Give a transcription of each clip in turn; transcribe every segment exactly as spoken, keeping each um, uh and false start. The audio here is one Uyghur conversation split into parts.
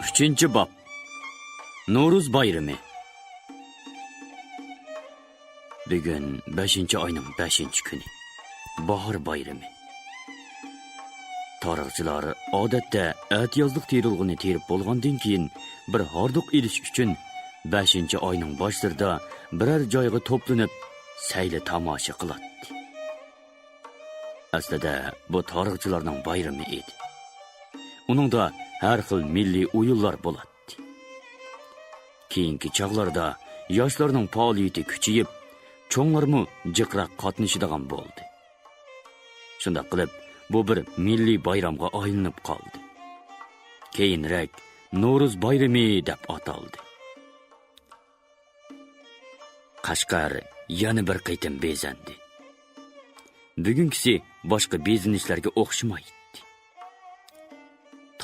ئۈچىنچى باب. نورۇز بايرىمى. بۈگۈن بەشىنچى ئاينىڭ بەشىنچى كۈنى. باھار بايرىمى. تارىخچىلار ئادەتتە ئەتىيازلىق تېرىلغۇنى تېرىپ بولغاندىن كېيىن، بىر ھاردۇق ئېلىش ئۈچۈن بەشىنچى ئاينىڭ باشلىرىدا بىرەر جايغا توپلىنىپ، سەيلە تاماشا قىلاتتى. ئەسلىدە بۇ تارىخچىلارنىڭ بايرىمى ئىدى. ئۇنىڭدا ھەر خىل مىللىي ئويۇنلار بولاتتى. كېيىنكى چاغلاردا ياشلارنىڭ پائالىيىتى كۈچىيىپ، چوڭلارمۇ جىقراق قاتنىشىدىغان بولدى. شۇنداق قىلىپ، بۇ بىر مىللىي بايرامغا ئايلىنىپ قالدى. كېيىنرەك نورۇز بايرىمى دەپ ئاتالدى. قەشقەر يەنە بىر قېتىم بېزەندى. بۈگۈنكىسى باشقا بېزىنىشلەرگە ئوخشىمايتتى.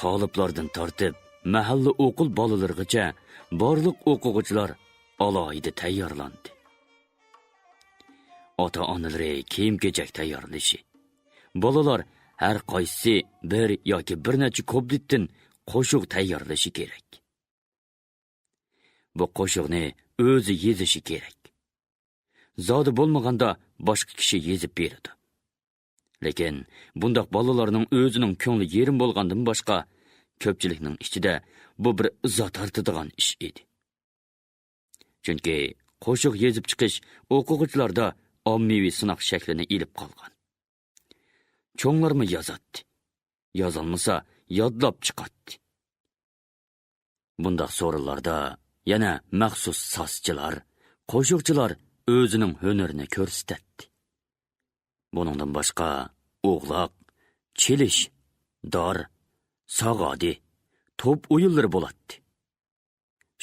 تالىپلاردىن تارتىپ، مەھەللە ئوقۇل بالىلىرىغىچە بارلىق ئوقۇغۇچىلار ئالاھىدە تەييارلاندى. ئاتا-ئانىلىرى كىيىم-كېچەك تەييارلىشى، بالىلار ھەر قايسىسى بىر ياكى بىر نەچچە كوبدىتتىن قوشۇق تەييارلىشى كېرەك. بۇ قوشۇقنى ئۆزى يېزىشى كېرەك. زادى بولمىغاندا باشقا كىشى يېزىپ بېرىدۇ. لېكىن بۇنداق بالىلارنىڭ ئۆزىنىڭ كۆڭلى يېرىم بولغاندىن باشقا، كۆپچىلىكنىڭ ئىچىدە بۇ بىر ئىزا تارتىدىغان ئىش ئىدى. چۈنكى قوشۇق يېزىپ چىقىش ئوقۇغۇچىلاردا ئاممىۋى سىناق شەكلىنى ئېلىپ قالغان. چوڭلارمۇ يازاتتى. يازالمىسا، يادلاپ چىقاتتى. بۇنداق سورۇنلاردا يەنە مەخسۇس سازچىلار، قوشۇقچىلار ئۆزىنىڭ ھۈنىرىنى كۆرسىتەتتى. بۇنىڭدىن باشقا، ئوغلاق، چېلىش، دار، ساغادى، توپ ئويۇنلىرى بولاتتى.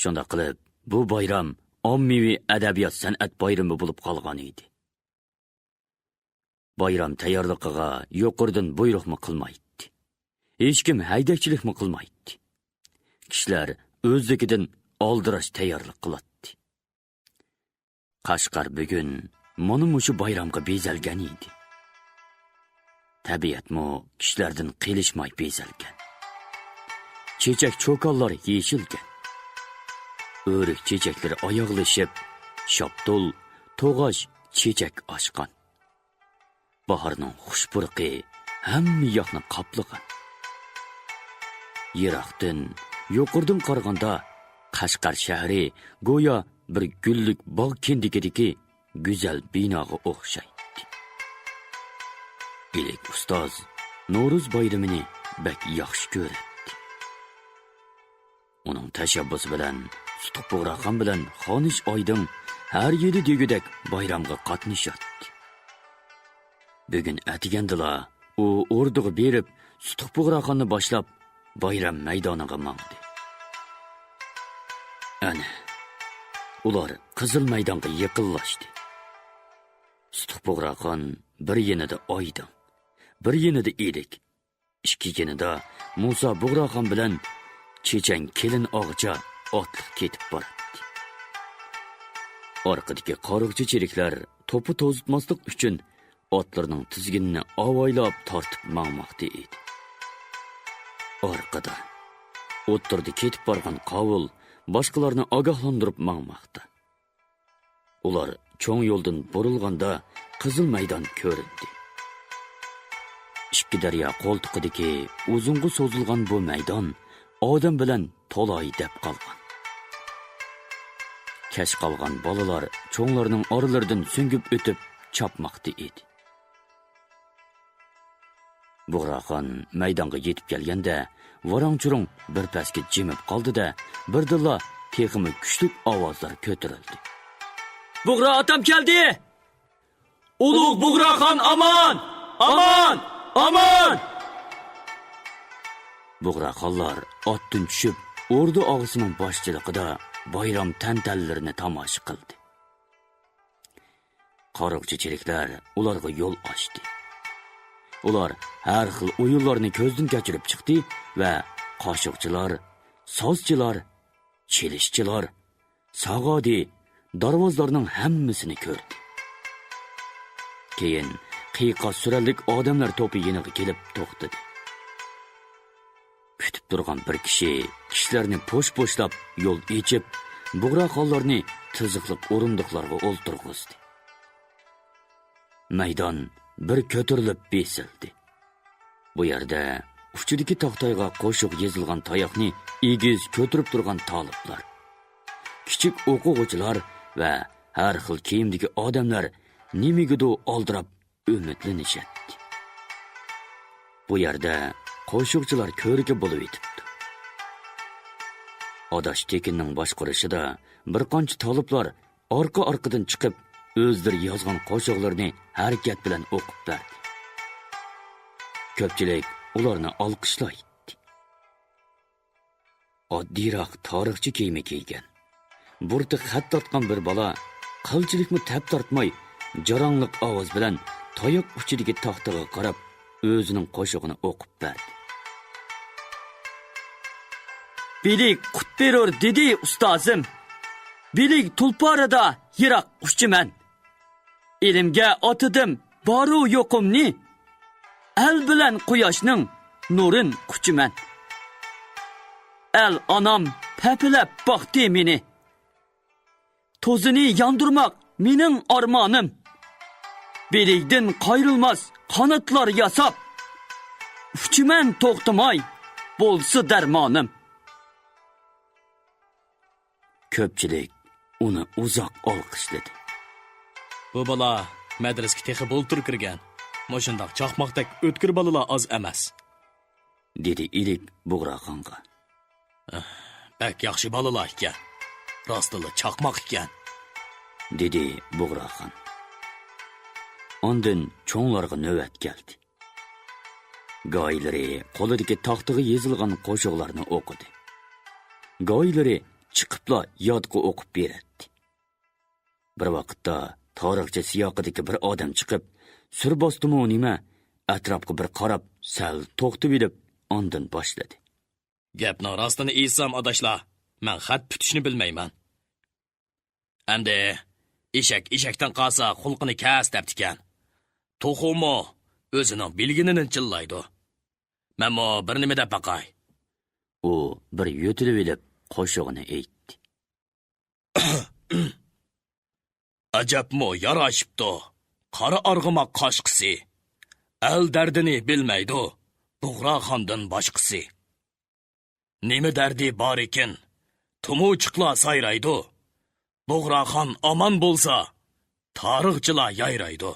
شۇنداق قىلىپ، بۇ بايرام ئاممىۋى ئەدەبىيات-سەنئەت بايرىمى بولۇپ قالغان ئىدى. بايرام تەييارلىقىغا يۇقىرىدىن بۇيرۇقمۇ قىلمايتتى. ھېچكىم ھەيدەكچىلىكمۇ قىلمايتتى. كىشىلەر ئۆزلۈكىدىن ئالدىراش تەييارلىق قىلاتتى. قەشقەر بۈگۈن مانا مۇشۇ بايرامغا بېزەلگەن ئىدى. تەبىئەتمۇ كىشىلەردىن قېلىشماي بېزەلگەن. چېچەك-چوكانلار يېشىلگەن. ئۆرۈك چېچەكلىرى ئاياغلىشىپ، شاپتۇل، توغاچ، چېچەك ئاچقان. باھارنىڭ خۇش پۇرىقى ھەممە ياقنى قاپلىغان. يىراقتىن، يۇقىرىدىن قارىغاندا، قەشقەر شەھىرى گويا بىر گۈللۈك باغ كەندىكىدىكى گۈزەل بىناغا ئوخشايتتى. ئىلىك ئۇستاز نورۇز بايرىمىنى بەك ياخشى كۆرەتتى. ئۇنىڭ تەشەببۇسى بىلەن سۇتۇق بۇغراخان بىلەن خانىش ئايدىڭ ھەر يىلى دېگۈدەك بايرامغا قاتنىشاتتى. بۈگۈن ئەتىگەندىلا ئۇ ئوردىغا بېرىپ، سۇتۇق بۇغراخاننى باشلاپ، بايرام مەيدانىغا ماڭدى. ئەنە، ئۇلار قىزىل مەيدانغا يېقىنلاشتى. سۇتۇق بۇغراخان بىر يېنىدا ئايدىڭ، بىر يېنىدا ئىلىك، ئىككى يېنىدا مۇسا بۇغراخان بىلەن چېچەن كېلىن ئاغىچا ئاتلىق كېتىپ باراتتى. ئارقىدىكى قارىغۇچى چېرىكلەر توپا توزۇتماسلىق ئۈچۈن ئاتلىرىنىڭ تىزگىنىنى ئاۋايلاپ تارتىپ ماڭماقتا ئىدى. ئارقىدا، ئوتتۇرىدا كېتىپ بارغان قاۋۇل باشقىلارنى ئاگاھلاندۇرۇپ ماڭماقتا. ئۇلار چوڭ يولدىن بۇرۇلغاندا، قىزىل مەيدان كۆرۈندى. ئىككى دەريا قولتۇقىدىكى ئۇزۇنغا سوزۇلغان بۇ مەيدان ئادەم بىلەن تولاي دەپ قالغان. كەچ قالغان بالىلار چوڭلارنىڭ ئارىلىرىدىن سۈڭگۈپ ئۆتۈپ چاپماقتا ئىدى. بۇغراخان مەيدانغا يېتىپ كەلگەندە، ۋاراڭ-چۇرۇڭ بىر پەسكە جىمىپ قالدى-دە، بىردىنلا تېخىمۇ كۈچلۈك ئاۋازلار كۆتۈرۈلدى. بۇغرا ئاتام كەلدى! ئۇلۇغ بۇغراخان ئامان! ئامان! ئامان! بۇغراخانلار ئاتتىن چۈشۈپ، ئوردا ئاغىسىنىڭ باشچىلىقىدا بايرام تەنتەنىلىرىنى تاماشا قىلدى. قارىغۇچى چېرىكلەر ئۇلارغا يول ئاچتى. ئۇلار ھەر خىل ئويۇنلارنى كۆزدىن كەچۈرۈپ چىقتى ۋە قاشۇقچىلار، سازچىلار، چېلىشچىلار، ساغادى، دارۋازلارنىڭ ھەممىسىنى كۆردى. كېيىن قىيقاس سۈرەنلىك ئادەملەر توپى يېنىغا كېلىپ توختىدى. كۈتۈپ تۇرغان بىر كىشى كىشىلەرنى پوش-پوشلاپ يول ئېچىپ، بۇغراخانلارنى تىزىقلىق ئورۇندۇقلارغا ئولتۇرغۇزدى. مەيدان بىر كۆتۈرۈلۈپ بېسىلدى. بۇ يەردە ئۇچىدىكى تاختايغا قوشۇق يېزىلغان تاياقنى ئېگىز كۆتۈرۈپ تۇرغان تالىپلار، كىچىك ئوقۇغۇچىلار ۋە ھەر خىل كىيىمدىكى ئادەملەر نېمىگىدۇ ئالدىراپ ئۈمىدلىنىشەتتى. بۇ يەردە قوشۇقچىلار كۆركە بولۇۋېتىپتۇ. ئاداش تېكىننىڭ باشقۇرۇشىدا بىر قانچە تالىپلار ئارقا-ئارقىدىن چىقىپ، ئۆزلىرى يازغان قوشۇقلىرىنى ھەرىكەت بىلەن ئوقۇپ بەردى. كۆپچىلىك ئۇلارنى ئالقىشلايتتى. ئاددىيراق تارىخچى كىيىمى كىيگەن، بۇرۇتى خەت تارتقان بىر بالا قىلچىلىكمۇ تەپ تارتماي، جاراڭلىق ئاۋاز بىلەن تاياق ئۇچىدىكى تاختىغا قاراپ ئۆزىنىڭ قوشۇقىنى ئوقۇپ بەردى. بىلىك قۇت بېرۇر دېدى ئۇستازىم، بىلىك تۇلپارىدا يىراق ئۇچىمەن. ئېلىمگە ئاتىدىم بارۇ يوقۇمنى، ئەل بىلەن قۇياشنىڭ نۇرىن قۇچىمەن. ئەل ئانام پەپىلەپ باقتى مېنى، توزىنى ياندۇرماق مېنىڭ ئارمانىم. بېلىكتىن قايرىلماس قاناتلار ياساپ، ئۇچىمەن توختىماي، بولسا دەرمانىم. كۆپچىلىك ئۇنى ئۇزاق ئالقىشلىدى. بۇ بالا مەدرىسىگە تېخى بۇلتۇر كىرگەن. مۇشۇنداق چاقماقتەك ئۆتكۈر بالىلار ئاز ئەمەس، دېدى ئىلىك بۇغراخانغا. بەك ياخشى بالىلار ئىكەن. راستلا چاقماق ئىكەن، دېدى بۇغراخان. ئاندىن چوڭلارغا نۆۋەت كەلدى. گاھىلىرى قولىدىكى تاختىغا يېزىلغان قوشۇقلارنى ئوقۇدى. گاھىلىرى چىقىپلا يادقا ئوقۇپ بېرەتتى. بىر ۋاقىتتا تارىخچى سىياقىدىكى بىر ئادەم چىقىپ، سۈر باستىمۇ نېمە، ئەتراپقا بىر قاراپ، سەل توختىۋېلىپ، ئاندىن باشلىدى. گەپنىڭ راستىنى ئېيتسام، ئاداشلار، مەن خەت پۈتۈشنى بىلمەيمەن. ئەمدى ئېشەك ئېشەكتىن قالسا، خۇلقىنى كەس دەپتىكەن. توخۇمۇ ئۆزىنىڭ بىلگىنىنى چىللايدۇ. مەنمۇ بىر نېمە دەپ باقاي. ئۇ بىر يۆتىلىۋېلىپ، قوشۇقىنى ئېيتتى. ئەجەبمۇ ياراشىپتۇ، قارا ئارغىماق قاشقىسى. ئەل دەردىنى بىلمەيدۇ بۇغراخاندىن باشقىسى. نېمە دەردى بارىكىن، تۇمۇچۇقلار سايرايدۇ. بۇغراخان ئامان بولسا، تارىخچىلار يايرايدۇ.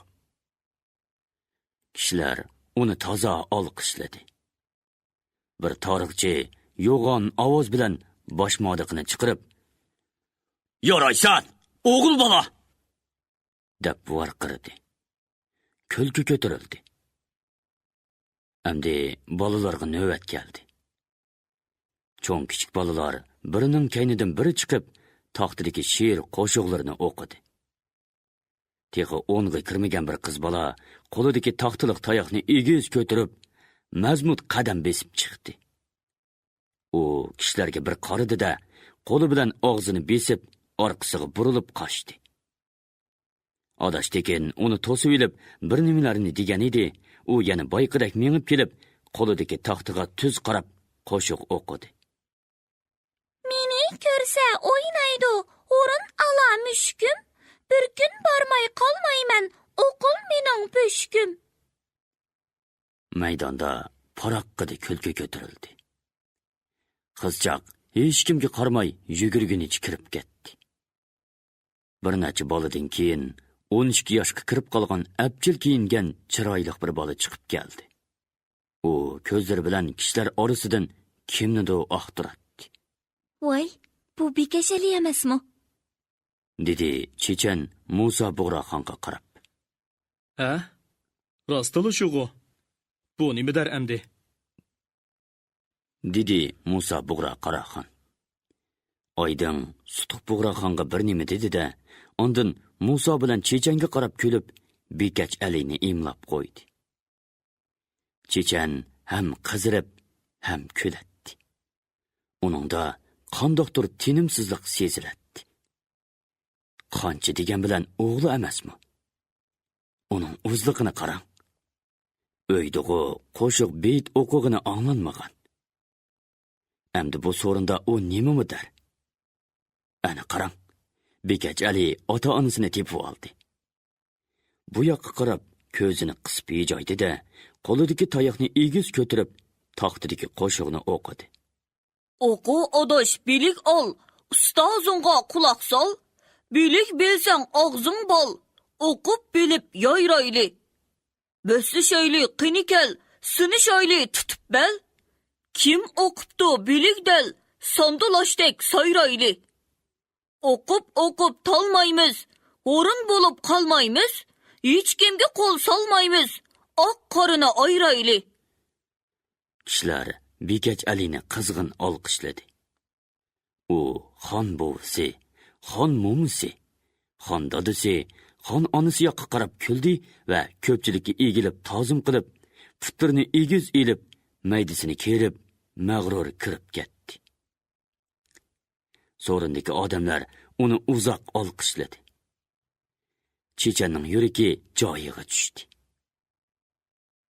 كىشىلەر ئۇنى تازا ئالقىشلىدى. بىر تارىخچى يوغان ئاۋاز بىلەن باشمادىقىنى چىقىرىپ، «يارايسەن، ئوغۇل بالا!» دەپ ۋارقىرىدى. كۈلكە كۆتۈرۈلدى. ئەمدى بالىلارغا نۆۋەت كەلدى. چوڭ-كىچىك بالىلار بىرىنىڭ كەينىدىن بىرى چىقىپ، تاختىدىكى شېئىر قوشۇقلىرىنى ئوقۇدى. تېخى ئونغا كىرمىگەن بىر قىز بالا قولىدىكى تاختىلىق تاياقنى ئېگىز كۆتۈرۈپ، مەزمۇت قەدەم بېسىپ چىقتى. ئۇ كىشىلەرگە بىر قارىدى-دە، قولى بىلەن ئاغزىنى بېسىپ، ئارقىسىغا بۇرۇلۇپ قاچتى. ئاداش تېكىن ئۇنى توسۇۋېلىپ، بىر نېمىلەرنى دېگەن ئىدى، ئۇ يەنە بايىقىدەك مېڭىپ كېلىپ، قولىدىكى تاختىغا تۈز قاراپ، قوشۇق ئوقۇدى. مېنى كۆرسە ئوينايدۇ، ھۇرۇن ئالا مۈشۈكۈم، بىر كۈن بارماي قالمايمەن، ئوقۇل مېنىڭ پۆشۈكۈم. مەيداندا پاراققىدە كۈلكە كۆتۈرۈلدى. قىزچاق ھېچكىمگە قارىماي يۈگۈرگىنىچە كىرىپ كەتتى. بىر نەچچە بالىدىن كېيىن ئون ئىككى ياشقا كىرىپ قالغان ئەپچىل كىيىنگەن چىرايلىق بىر بالا چىقىپ كەلدى. ئۇ كۆزلىرى بىلەن كىشىلەر ئارىسىدىن كىمنىدۇ ئاختۇراتتى. ۋاي، بۇ بىكەش ئەلى ئەمەسمۇ؟ دېدى چېچەن مۇسا بۇغراخانغا قاراپ. ھە؟ راستلا شۇغۇ. بۇ نېمە دەر ئەمدى؟ دېدى مۇسا بۇغرا قاراخان. ئايدىڭ سۇتۇق بۇغراخانغا بىر نېمە دېدى-دە، ئاندىن مۇسا بىلەن چېچەنگە قاراپ كۈلۈپ، بىكەچ ئەلىنى ئىملاپ قويدى. چېچەن ھەم قىزىرىپ، ھەم كۈلەتتى. ئۇنىڭدا قانداقتۇر تىنىمسىزلىق سېزىلەتتى. قانچە دېگەن بىلەن ئوغلى ئەمەسمۇ؟ ئۇنىڭ ئۇزلۇقىنى قاراڭ. ئۆيدىغۇ قوشۇق بېيىت ئوقۇغىنى ئاڭلانمىغان. ئەمدى بۇ سورۇندا ئۇ نېمىمۇ دەر؟ ئەنە قاراڭ، بېكەچ ئەلى ئاتا-ئانىسىنى تېپىۋالدى. بۇ ياققا قاراپ كۆزىنى قىسىپ ھىجايدى-دە، قولىدىكى تاياقنى ئېگىز كۆتۈرۈپ، تاختىدىكى قوشۇقنى ئوقۇدى. ئوقۇ ئاداش، بىلىك ئال، ئۇستازىڭغا قۇلاق سال، بىلىك بىلسەڭ ئاغزىڭ بال، ئوقۇپ بىلىپ يايرايلى. بۆسلىشەيلى قېنى كەل، سىنىشايلى تۇتۇپ بەل. كىم ئوقۇپتۇ بىلىك دەل، ساندۇلاشتەك سايرايلى. ئوقۇپ ئوقۇپ تالمايمىز، ھورۇن بولۇپ قالمايمىز، ھېچكىمگە قول سالمايمىز، ئاق قارىنى ئايرايلى. كىشىلەر بېكەچ ئەلىنى قىزغىن ئالقىشلىدى. ئۇ خان بوۋىسى، خان مومىسى، خان دادىسى، خان ئانىسى ياققا قاراپ كۈلدى ۋە كۆپچىلىككە ئېگىلىپ تازىم قىلىپ، پۇتلىرىنى ئېگىز ئېلىپ، مەيدىسىنى كېرىپ، مەغرۇر كىرىپ كەتتى. سورۇندىكى ئادەملەر ئۇنى ئۇزاق ئالقىشلىدى. چېچەننىڭ يۈرىكى جايىغا چۈشتى.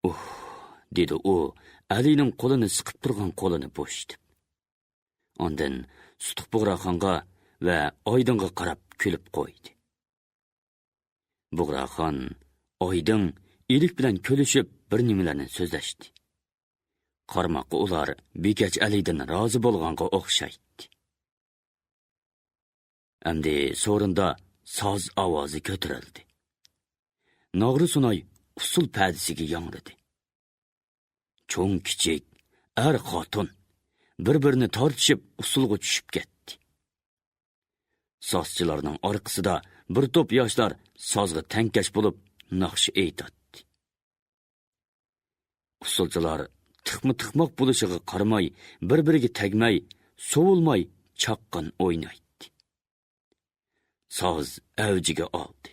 ئۇھ، دېدى ئۇ، ئەلىنىڭ قولىنى سىقىپ تۇرغان قولىنى بوشىتىپ. ئاندىن سۇتۇق بۇغراخانغا ۋە ئايدىڭغا قاراپ كۈلۈپ قويدى. بۇغراخان، ئايدىڭ ئىلىك بىلەن كۈلۈشۈپ بىر نېمىلەرنى سۆزلەشتى. قارىماققا ئۇلار بېكەچ ئەلىدىن رازى بولغانغا ئوخشايتتى. ئەمدى سورۇندا ساز ئاۋازى كۆتۈرۈلدى. ناغرا سۇناي ئۇسسۇل پەدىسىگە ياڭرىدى. چوڭ-كىچىك، ئەر-خوتۇن بىر-بىرىنى تارتىشىپ ئۇسسۇلغا چۈشۈپ كەتتى. سازچىلارنىڭ ئارقىسىدا بىر توپ ياشلار سازغا تەڭكەش بولۇپ ناخشا ئېيتاتتى. ئۇسسۇلچىلار تىقما تىقماق بولۇشىغا قارىماي، بىر-بىرىگە تەگمەي، سوۋۇلماي چاققان ئوينايتتى. ساز ئەۋجىگە ئالدى.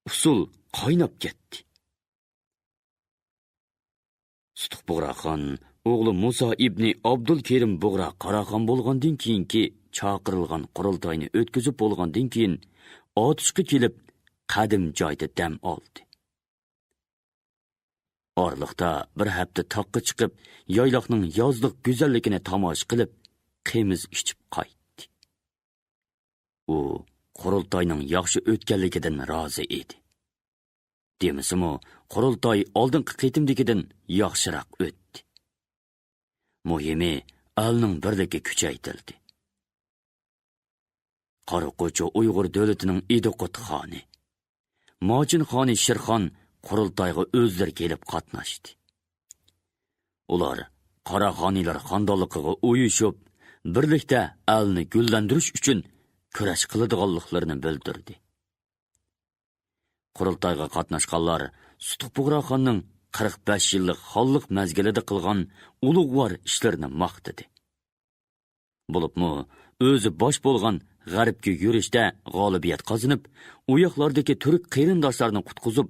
ئۇسسۇل قايناپ كەتتى. سۇتۇق بۇغراخان ئوغلى مۇسا ئىبنى ئابدۇلكېرىم بۇغرا قاراخان بولغاندىن كېيىنكى چاقىرىلغان قۇرۇلتاينى ئۆتكۈزۈپ بولغاندىن كېيىن، ئاتۇشقا كېلىپ، قەدىم جايدا دەم ئالدى. ئارىلىقتا بىر ھەپتە تاغقا چىقىپ، يايلاقنىڭ يازلىق گۈزەللىكىنى تاماشا قىلىپ، قىمىز ئىچىپ قايتتى. ئۇ قۇرۇلتاينىڭ ياخشى ئۆتكەنلىكىدىن رازى ئىدى. دېمىسىمۇ، قۇرۇلتاي ئالدىنقى قېتىمدىكىدىن ياخشىراق ئۆتتى. مۇھىمى، ئەلنىڭ بىرلىكى كۈچەيتىلدى. قاراقوچا ئۇيغۇر دۆلىتىنىڭ ئىدىقۇت خانى، ماچىن خانى شىرخان قۇرۇلتايغا ئۆزلىرى كېلىپ قاتناشتى. ئۇلار قاراخانىيلار خانىدانلىقىغا ئۇيۇشۇپ، بىرلىكتە ئەلنى گۈللەندۈرۈش ئۈچۈن كۈرەش قىلىدىغانلىقلىرىنى بىلدۈردى. قۇرۇلتايغا قاتناشقانلار سۇتۇق بۇغراخاننىڭ قىرىق بەش يىللىق خانلىق مەزگىلىدە قىلغان ئۇلۇغۋار ئىشلىرىنى ماختىدى. بولۇپمۇ ئۆزى باش بولغان غەربكە يۈرۈشتە غالىبىيەت قازىنىپ، ئۇ ياقلاردىكى تۈرك قېرىنداشلارنى قۇتقۇزۇپ،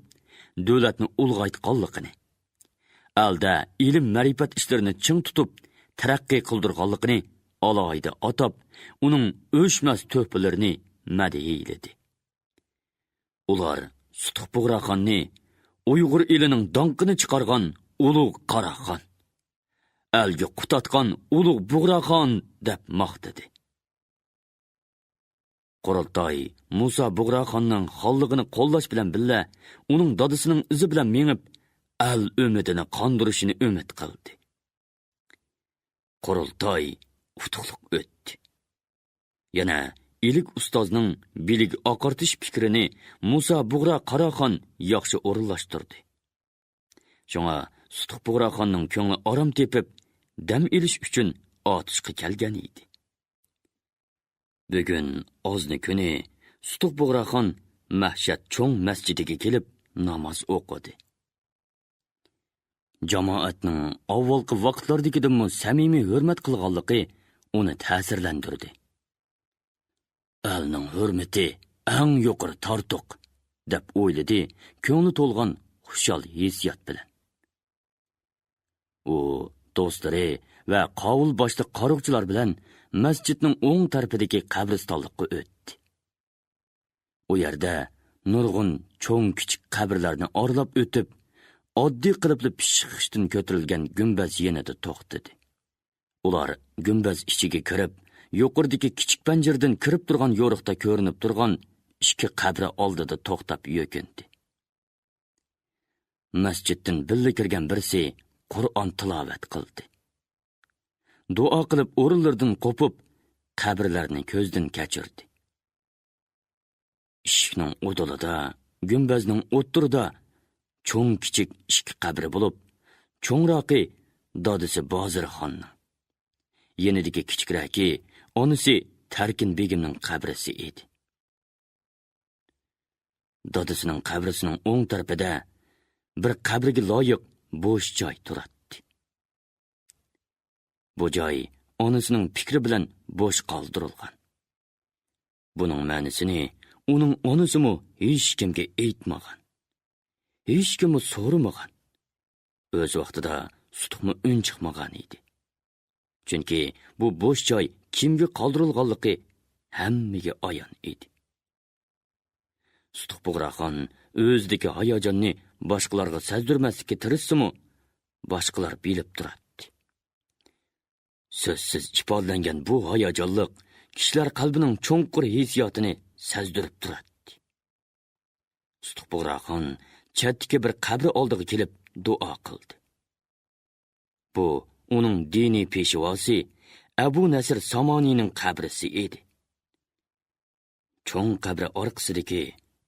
دۆلەتنى ئۇلغايتقانلىقىنى، ئەلدە ئىلىم-مەرىپەت ئىشلىرىنى چىڭ تۇتۇپ، تەرەققىي قىلدۇرغانلىقىنى ئالاھىدە ئاتاپ، ئۇنىڭ ئۆچمەس تۆھپىلىرىنى مەدھىيلىدى. ئۇلار سۇتۇق بۇغراخاننى ئۇيغۇر ئېلىنىڭ داڭقىنى چىقارغان ئۇلۇغ قاراخان، ئەلگە قۇت ئاتقان ئۇلۇغ بۇغراخان دەپ ماختىدى. قۇرۇلتاي مۇسا بۇغراخاننىڭ خانلىقىنى قوللاش بىلەن بىللە، ئۇنىڭ دادىسىنىڭ ئىزى بىلەن مېڭىپ، ئەل ئۈمىدىنى قاندۇرۇشىنى ئۈمىد قىلدى. قۇرۇلتاي ئۇتۇقلۇق ئۆتتى. يەنە ئىلىك ئۇستازنىڭ بىلىك ئاقارتىش پىكرىنى مۇسا بۇغرا قاراخان ياخشى ئورۇنلاشتۇردى. شۇڭا سۇتۇق بۇغراخاننىڭ كۆڭلى ئارام تېپىپ، دەم ئېلىش ئۈچۈن ئاتۇشقا كەلگەن ئىدى. بۈگۈن ئازنى كۈنى سۇتۇق بۇغراخان مەھشەت چوڭ مەسچىتىگە كېلىپ ناماز ئوقۇدى. جامائەتنىڭ ئاۋۋالقى ۋاقىتلاردىكىدىنمۇ سەمىمىي ھۆرمەت قىلغانلىقى ئۇنى تەسىرلەندۈردى. «ئەلنىڭ ھۆرمىتى ئەڭ يۇقىرى تارتۇق» دەپ ئويلىدى، كۆڭلى تولغان خۇشال ھېسسىيات بىلەن. ئۇ دوستلىرى ۋە قاۋۇل باشلىق قارۇقچىلار بىلەن مەسچىتنىڭ ئوڭ تەرىپىدىكى قەبرىستانلىققا ئۆتتى. ئۇ يەردە نۇرغۇن چوڭ-كىچىك قەبرىلەرنى ئارىلاپ ئۆتۈپ، ئاددىي قېلىپلا پىششىق خىشتىن كۆتۈرۈلگەن گۈمبەز يېنىدا توختىدى. ئۇلار گۈمبەز ئىچىگە كىرىپ، يۇقىرىدىكى كىچىك پەنجىرىدىن كىرىپ تۇرغان يورۇقتا كۆرۈنۈپ تۇرغان ئىككى قەبرە ئالدىدا توختاپ يۆكۈندى. مەسچىتتىن بىللە كىرگەن بىرسى قۇرئان تىلاۋەت قىلدى. دۇئا قىلىپ ئورۇنلىرىدىن قوپۇپ، قەبرىلەرنى كۆزدىن كەچۈردى. ئىشىكنىڭ ئۇدۇلىدا، گۈمبەزنىڭ ئوتتۇرىدا چوڭ-كىچىك ئىككى قەبرە بولۇپ، چوڭراقى دادىسى بازىرخاننىڭ، يېنىدىكى كىچىكرەكى ئانىسى تەركىن بېگىمنىڭ قەبرىسى ئىدى. دادىسىنىڭ قەبرىسىنىڭ ئوڭ تەرىپىدە بىر قەبرىگە لايىق بوش جاي تۇراتتى. بۇ جاي ئانىسىنىڭ پىكرى بىلەن بوش قالدۇرۇلغان. بۇنىڭ مەنىسىنى ئۇنىڭ ئانىسىمۇ ھېچكىمگە ئېيتمىغان. ھېچكىممۇ سورىمىغان. ئۆز ۋاقتىدا سۇتۇقمۇ ئۈن چىقمىغان ئىدى. چۈنكى بۇ بوش جاي كىمگە قالدۇرۇلغانلىقى ھەممىگە ئايان ئىدى. سۇتۇق بۇغراخان ئۆزىدىكى ھاياجاننى باشقىلارغا سەزدۈرمەسلىككە تىرىشسىمۇ، باشقىلار بىلىپ تۇراتتى. سۆزسىز ئىپادىلەنگەن بۇ ھاياجانلىق كىشىلەر قەلبىنىڭ چوڭقۇر ھېسسىياتىنى سەزدۈرۈپ تۇراتتى. سۇتۇق بۇغراخان چەتتىكى بىر قەبرە ئالدىغا كېلىپ دۇئا قىلدى. بۇ ئۇنىڭ دىنىي پېشۋاسى ئەبۇ نەسىر سامانىنىڭ قەبرىسى ئىدى. چوڭ قەبرە ئارقىسىدىكى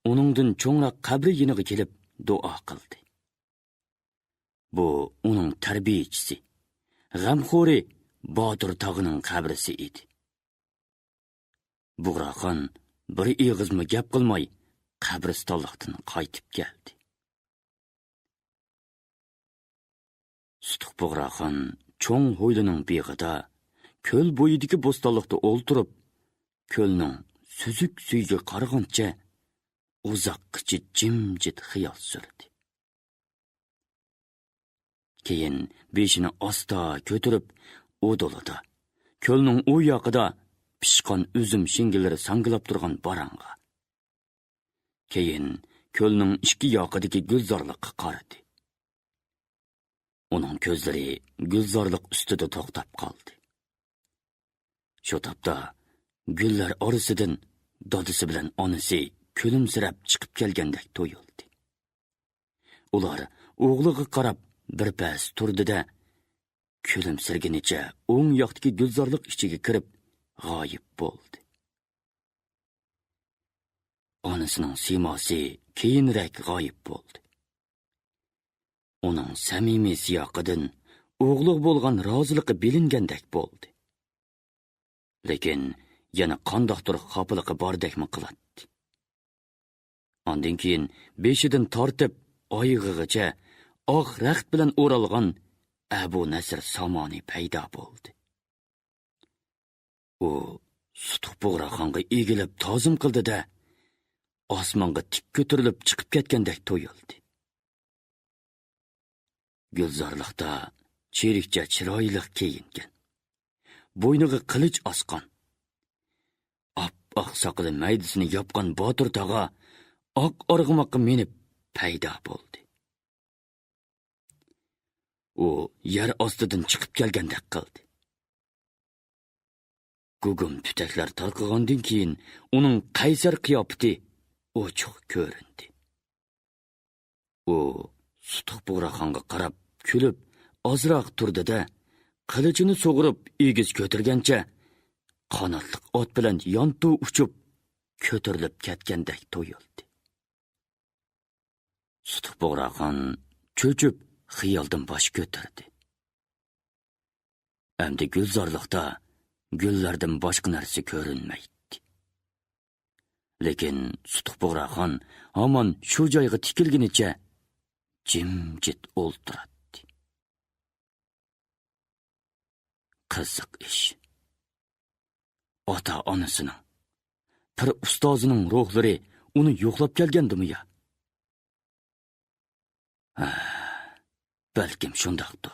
ئۇنىڭدىن چوڭراق قەبرە يېنىغا كېلىپ دۇئا قىلدى. بۇ ئۇنىڭ تەربىيىچىسى، غەمخورى باتۇر تاغىنىڭ قەبرىسى ئىدى. بۇغراخان بىر ئېغىزمۇ گەپ قىلماي، قەبرىستانلىقتىن قايتىپ كەلدى. سۇتۇق بۇغراخان چوڭ ھويلىنىڭ بېغىدا، كۆل بويىدىكى بوستانلىقتا ئولتۇرۇپ، كۆلنىڭ سۈزۈك سۈيىگە قارىغانچە ئۇزاققىچە جىمجىت خىيال سۈردى. كېيىن بېشىنى ئاستا كۆتۈرۈپ، ئۇدۇلىدا، كۆلنىڭ ئۇ ياقىدا پىشقان ئۈزۈم شىڭگىلىرى ساڭگىلاپ تۇرغان باراڭغا، كېيىن كۆلنىڭ ئىككى ياقىدىكى گۈلزارلىققا قارىدى. ئۇنىڭ كۆزلىرى گۈلزارلىق ئۈستىدە توختاپ قالدى. شۇ تاپتا گۈللەر ئارىسىدىن دادىسى بىلەن ئانىسى كۈلۈمسىرەپ چىقىپ كەلگەندەك تۇيۇلدى. ئۇلار ئوغلىغا قاراپ بىر پەس تۇردى-دە، كۈلۈمسىرىگىنىچە ئوڭ ياقتىكى گۈلزارلىق ئىچىگە كىرىپ غايىب بولدى. ئانىسىنىڭ سىيماسى كېيىنرەك غايىب بولدى. ئۇنىڭ سەمىمىي سىياقىدىن ئوغلىغا بولغان رازىلىقى بىلىنگەندەك بولدى. لېكىن يەنە قانداقتۇر خاپىلىقى باردەكمۇ قىلاتتى. ئاندىن كېيىن بېشىدىن تارتىپ ئايىغىغىچە ئاق رەخت بىلەن ئورالغان ئەبۇ نەسىر سامانى پەيدا بولدى. ئۇ سۇتۇق بۇغراخانغا ئېگىلىپ تازىم قىلدى-دە، ئاسمانغا تىك كۆتۈرۈلۈپ چىقىپ كەتكەندەك تۇيۇلدى. گۈلزارلىقتا چىرىكچە چىرايلىق كىيىنگەن، بوينىغا قىلىچ ئاسقان، ئاپئاق ساقىلى مەيدىسىنى ياپقان باتۇر تاغا ئاق ئارغىماققا مىنىپ پەيدا بولدى. ئۇ يەر ئاستىدىن چىقىپ كەلگەندەك قىلدى. گۇگۇم تۈتەكلەر تارقىغاندىن كېيىن ئۇنىڭ قەيسەر قىياپىتى ئوچۇق كۆرۈندى. ئۇ سۇتۇق بۇغراخانغا قاراپ كۈلۈپ، ئازراق تۇردى-دە، قىلىچىنى سۇغۇرۇپ ئېگىز كۆتۈرگەنچە، قاناتلىق ئات بىلەن يانتۇ ئۇچۇپ، كۆتۈرۈلۈپ كەتكەندەك تۇيۇلدى. سۇتۇق بۇغراخان چۆچۈپ، خىيالدىن باش كۆتۈردى. ئەمدى گۈلزارلىقتا گۈللەردىن باشقا نەرسە كۆرۈنمەيتتى. لېكىن سۇتۇق بۇغراخان ھامان شۇ جايغا تىكىلگىنىچە جىمجىت ئولتۇراتتى. قىزىق ئىش. ئاتا-ئانىسىنىڭ، پىر-ئۇستازىنىڭ روھلىرى ئۇنى يوقلاپ كەلگەندىمۇ يا؟ ھە، بەلكىم شۇنداقتۇ.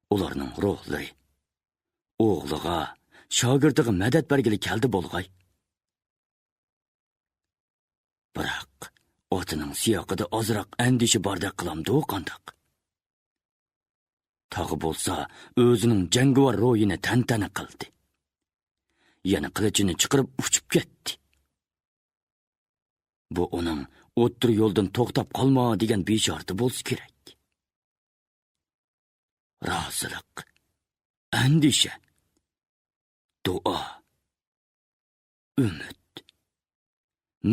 ئۇلارنىڭ روھلىرى ئوغلىغا، شاگىرتىغا مەدەت بەرگىلى كەلدى بولغاي. بىراق، ئاتىنىڭ سىياقىدا ئازراق ئەندىشە باردەك قىلامدۇ قانداق؟ تاغا بولسا ئۆزىنىڭ جەڭگىۋار روھىنى تەنتەنە قىلدى. يەنە قىلىچىنى چىقىرىپ ئۇچۇپ كەتتى. بۇ ئۇنىڭ «ئوتتۇرا يولدىن توختاپ قالما» دېگەن بېشارىتى بولسا كېرەك. رازىلىق، ئەندىشە، دۇئا، ئۈمىد،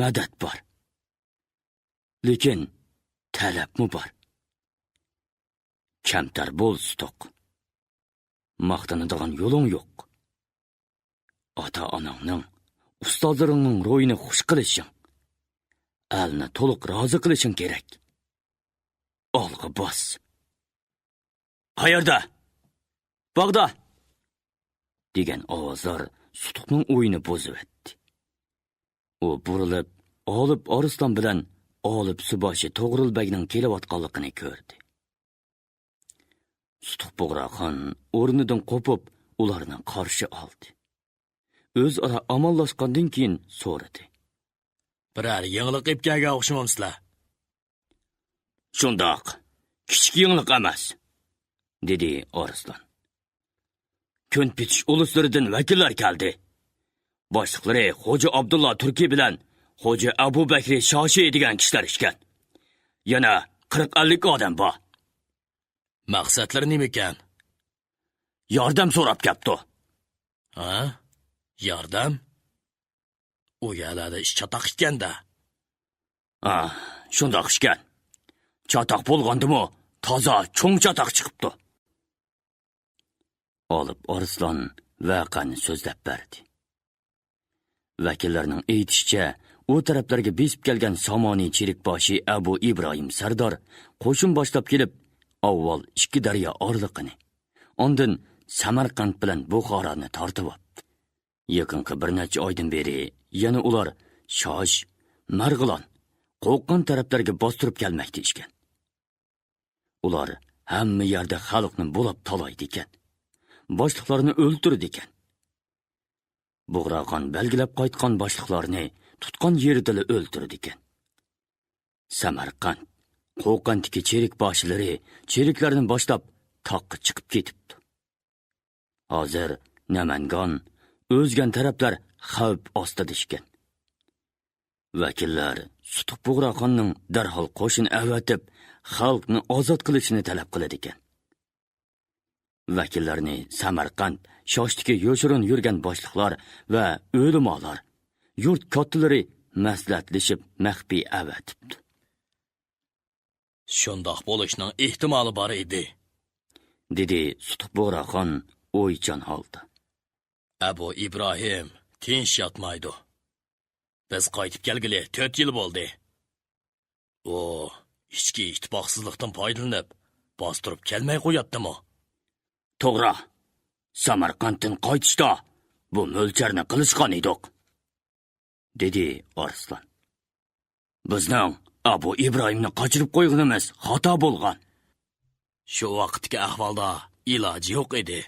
مەدەت بار. لېكىن تەلەپمۇ بار. كەمتەر بول، سۇتۇق. ماختىنىدىغان يولۇڭ يوق. ئاتا-ئاناڭنىڭ، ئۇستازلىرىڭنىڭ روھىنى خۇش قىلىشىڭ، ئەلنى تولۇق رازى قىلىشىڭ كېرەك. ئالغا باس. «قەيەردە؟ باغدا!» دېگەن ئاۋازلار سۇتۇقنىڭ ئويىنى بۇزۇۋەتتى. ئۇ بۇرۇلۇپ، ئالىپ ئارسلان بىلەن ئالىپ سۇباشى توغرۇل بەگنىڭ كېلىۋاتقانلىقىنى كۆردى. سۇتۇق بۇغراخان ئورنىدىن قوپۇپ، ئۇلارنى قارشى ئالدى. ئۆزئارا ئامانلاشقاندىن كېيىن سورىدى: «بىرەر يېڭىلىق ئېلىپ كەلگەن ئوخشىمامسىلەر؟» «شۇنداق، كىچىك يېڭىلىق ئەمەس»، دېدى ئارسلان. «كۈن پېتىش ئۇلۇسلىرىدىن ۋەكىللەر كەلدى. باشلىقلىرى خوجا ئابدۇللا تۈركى بىلەن خوجا ئەبۇ بەكرى شاشى دېگەن كىشىلەر ئىكەن. يەنە قىرىق-ئەللىك ئادەم بار.» «مەقسەتلىرى نېمىكەن؟» «ياردەم سوراپ كەپتۇ.» «ھە؟ ياردەم؟ ئۇ يەرلەردە ئىش چاتاق ئىكەن-دە.» «ھە، شۇنداق ئىكەن. چاتاق بولغاندىمۇ تازا چوڭ چاتاق چىقىپتۇ.» ئالىپ ئارسلان ۋەقەنى سۆزلەپ بەردى. ۋەكىللەرنىڭ ئېيتىشىچە، ئۇ تەرەپلەرگە بېسىپ كەلگەن سامانى چېرىكباشى ئەبۇ ئىبراھىم سەردار قوشۇن باشلاپ كېلىپ، ئاۋۋال ئىككى دەريا ئارىلىقىنى، ئاندىن سەمەرقەنت بىلەن بۇخارانى تارتىۋاپتۇ. يېقىنقى بىر نەچچە ئايدىن بېرى يەنە ئۇلار شاش، مەرغىلان، قوققان تەرەپلەرگە باستۇرۇپ كەلمەكتە ئىكەن. ئۇلار ھەممە يەردە خەلقنى بۇلاپ تالايدىكەن. باشلىقلارنى ئۆلتۈرىدىكەن. بۇغراخان بەلگىلەپ قايتقان باشلىقلارنى تۇتقان يېرىدىلا ئۆلتۈرىدىكەن. سەمەرقەنت، قوقەنتتىكى چېرىك باشلىرى چېرىكلەرنى باشلاپ تاغقا چىقىپ كېتىپتۇ. ھازىر نەمەنگان، ئۆزگەن تەرەپلەر خەۋپ ئاستىدا ئىكەن. ۋەكىللەر سۇتۇق بۇغراخاننىڭ دەرھال قوشۇن ئەۋەتىپ، خەلقنى ئازاد قىلىشىنى تەلەپ قىلىدىكەن. ۋەكىللەرنى سەمەرقەنت، شاشتىكى يوشۇرۇن يۈرگەن باشلىقلار ۋە ئۆلىمالار، يۇرت كاتتىلىرى مەسلىھەتلىشىپ مەخپىي ئەۋەتىپتۇ. «شۇنداق بولۇشنىڭ ئېھتىمالى بار ئىدى»، دېدى سۇتۇق بۇغراخان ئويچان ھالدا. «ئەبۇ ئىبراھىم تىنچ ياتمايدۇ. بىز قايتىپ كەلگىلى تۆت يىل بولدى. ئۇ ئىچكى ئىتتىپاقسىزلىقتىن پايدىلىنىپ، باستۇرۇپ كەلمەي قوياتتىمۇ؟» «توغرا، سەمەرقەنتتىن قايتىشتا بۇ مۆلچەرنى قىلىشقان ئىدۇق»، دېدى ئارسلان. «بىزنىڭ ئەبۇ ئىبراھىمنى قاچۇرۇپ قويغىنىمىز خاتا بولغان. شۇ ۋاقىتتىكى ئەھۋالدا ئىلاجى يوق ئىدى.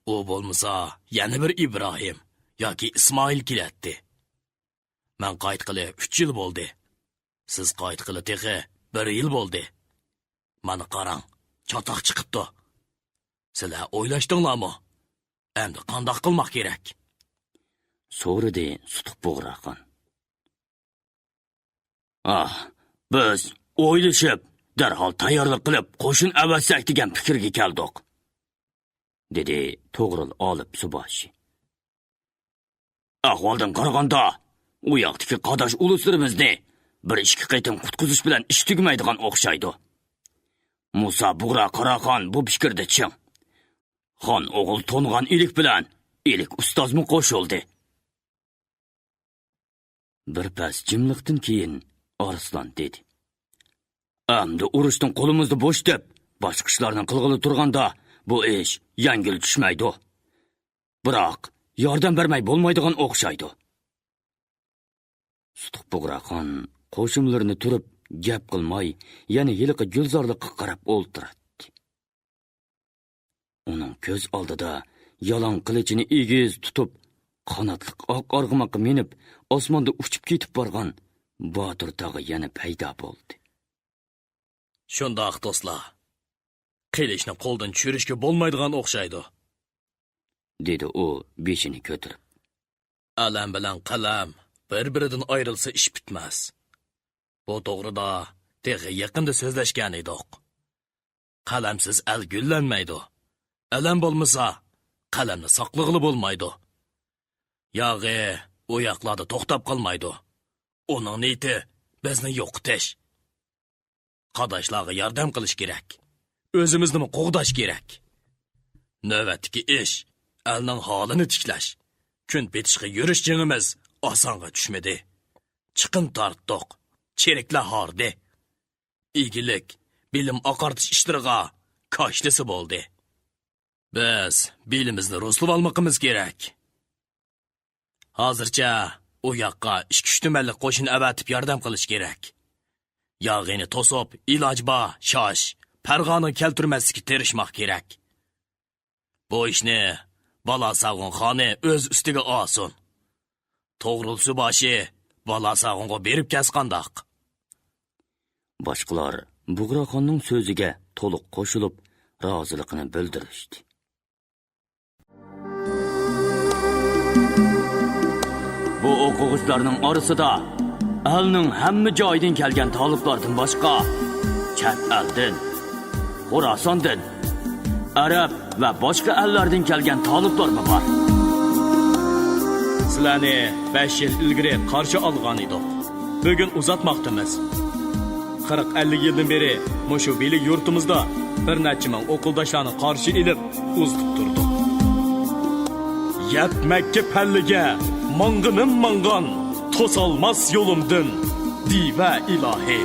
ئۇ بولمىسا، يەنە بىر ئىبراھىم ياكى ئىسمائىل كېلەتتى. مەن قايتقىلى ئۈچ يىل بولدى. سىز قايتقىلى تېخى بىر يىل بولدى. مانا قاراڭ، چاتاق چىقىپتۇ. سىلەر ئويلاشتىڭلارمۇ؟ ئەمدى قانداق قىلماق كېرەك؟» سورىدى سۇتۇق بۇغراخان. «ئاھ، بىز ئويلىشىپ، دەرھال تەييارلىق قىلىپ، قوشۇن ئەۋەتسەك دېگەن پىكىرگە كەلدۇق»، دېدى توغرۇل ئالىپ سۇباشى. «ئەھۋالدىن قارىغاندا، ئۇ ياقتىكى قاداش ئۇلۇسلىرىمىزنى بىر ئىككى قېتىم قۇتقۇزۇش بىلەن ئىش تۈگىمەيدىغان ئوخشايدۇ. مۇسا بۇغرا قاراخان بۇ پىكىردە چىڭ. خان ئوغۇل تونغان ئىلىك بىلەن ئىلىك ئۇستازمۇ قوشۇلدى.» بىر پەس جىملىقتىن كېيىن ئارسلان دېدى: «ئەمدى ئۇرۇشتىن قولىمىزنى بوشىتىپ، باشقا ئىشلارنى قىلغىلى تۇرغاندا، بۇ ئىش يەڭگىل چۈشمەيدۇ. بىراق، ياردەم بەرمەي بولمايدىغان ئوخشايدۇ.» سۇتۇق بۇغراخان قوشۇنلىرىنى تۇرۇپ، گەپ قىلماي، يەنە ھېلىقى گۈلزارلىققا قاراپ ئولتۇراتتى. ئۇنىڭ كۆز ئالدىدا يالاڭ قىلىچىنى ئېگىز تۇتۇپ، قاناتلىق ئاق ئارغىماققا مىنىپ، ئاسماندا ئۇچۇپ كېتىپ بارغان باتۇر تاغى يەنە پەيدا بولدى. «شۇنداق، دوستلار. قىلىچنى قولدىن چۈشۈرۈشكە بولمايدىغان ئوخشايدۇ، دېدى ئۇ بېشىنى كۆتۈرۈپ. ئەلەم بىلەن قەلەم بىر-بىرىدىن ئايرىلسا ئىش پۈتمەس. بۇ توغرىدا تېخى يېقىندا سۆزلەشكەن ئىدۇق. قەلەمسىز ئەل گۈللەنمەيدۇ. ئەلەم بولمىسا، قەلەمنى ساقلىغىلى بولمايدۇ. ياغى ئۇ ياقلاردا توختاپ قالمايدۇ. ئۇنىڭ نىيىتى بىزنى يوقىتىش. قاداشلارغا ياردەم قىلىش كېرەك. ئۆزىمىزنىمۇ قوغداش كېرەك. نۆۋەتتىكى ئىش، ئەلنىڭ ھالىنى تىكلەش. كۈن پېتىشقا يۈرۈش جېڭىمىز ئاسانغا چۈشمىدى. چىقىم تارتتۇق، چېرىكلەر ھاردى. ئىگىلىك، بىلىم ئاقارتىش ئىشلىرىغا كاشتىسى بولدى. بىز بېلىمىزنى رۇسلىۋالمىقىمىز كېرەك. ھازىرچە ئۇ ياققا ئىككى-ئۈچ تۈمەنلىك قوشۇن ئەۋەتىپ ياردەم قىلىش كېرەك. ياغىنى توسۇپ، ئىلاجى بار شاش، پەرغانىغا كەلتۈرمەسلىككە تىرىشماق كېرەك. بۇ ئىشنى بالاساغۇن خانى ئۆز ئۈستىگە ئالسۇن. توغرۇل سۇباشى بالاساغۇنغا بېرىپ كەلسە قانداق؟ باشقىلار بۇغراخاننىڭ سۆزىگە تولۇق قوشۇلۇپ، رازىلىقىنى بىلدۈرۈشتى. بۇ ئوقۇغۇچىلارنىڭ ئارىسىدا ئەلنىڭ ھەممە جايىدىن كەلگەن تالىپلاردىن باشقا، چەت ئەلدىن، خوراساندىن، ئەرەب ۋە باشقا ئەللەردىن كەلگەن تالىپلارمۇ بار. سىلەرنى بەش يىل ئىلگىرى قارشى ئالغان ئىدۇق. بۈگۈن ئۇزاتماقتىمىز. قىرىق-ئەللىك يىلدىن بېرى مۇشۇ بىلىك يۇرتىمىزدا بىر نەچچە مىڭ ئوقۇلداشلارنى قارشى ئېلىپ ئۇزىتىپ تۇردۇق. يەتمەككە پەللىگە ماڭغىنىم ماڭغان، توسالماس يولۇمدىن دىۋە ئىلاھى.